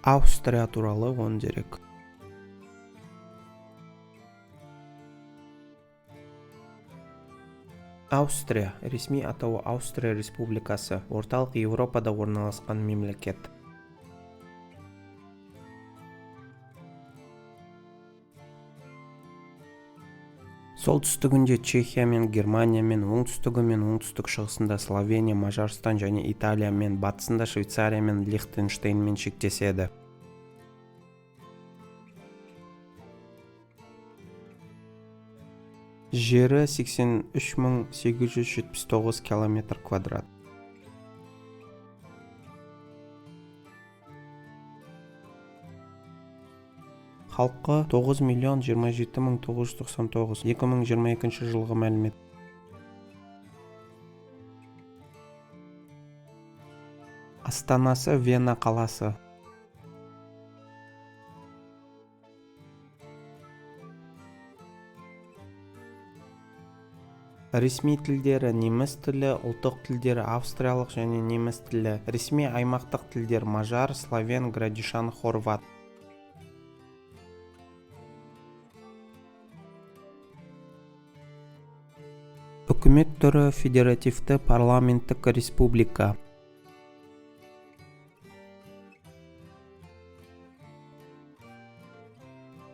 Аустрия туралы 10 дерек. Аустрия, ресми атауы Аустрия Республикасы, Орталық Еуропада орналасқан мемлекет. Солтүстігінде Чехиямен, Германиямен, оңтүстігі мен оңтүстік-шығысында Словения, Мажарстан және Италиямен, батысында Швейцариямен, Лихтенштейнмен шектеседі. Жері 83 879 километр квадрат. Халқы 9 миллион 27 мың 999, 2022 жылғы мәлімет. Астанасы Вена қаласы. Ресми тілдері: неміс тілі, ұлттық тілдері австриялық және неміс тілі, ресми аймақтық тілдер: мажар, словен, градишан, хорват. Үкімет түрі: федеративті парламенттік республика.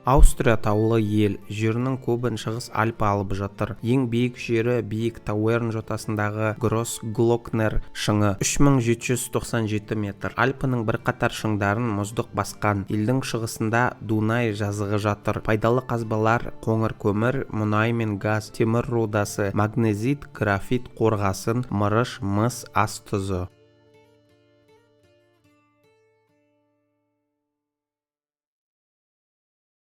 Аустрия таулы ел, жерінің көбін Шығыс Альпі алып жатыр. Ең биік жері биік Тауэрн жотасындағы Гроссглокнер шыңы 3797 метр. Альпінің бірқатар шыңдарын мұздық басқан. Елдің шығысында Дунай жазығы жатыр. Пайдалы қазбалар: қоңыр көмір, мұнай мен газ, темір рудасы, магнезит, графит, қорғасын, мырыш, мыс, ас тұзы.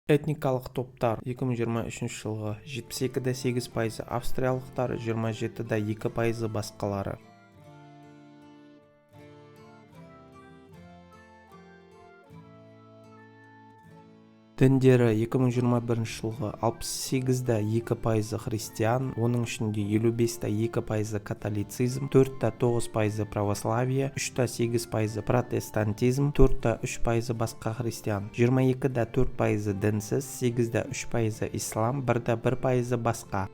Этникалық топтар 2023 жылғы: 72,8% австриялықтар, 27,2% басқалары. Діндері 2021 жылғы: 68,2% христиан, оның ішінде 55,2% католицизм, 4,9% православие, 3,8% протестантизм, 4,3% басқа христиан, 22,4% дінсіз, 8,3% ислам, 1,1% басқа.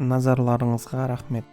Назарларыңызға рахмет.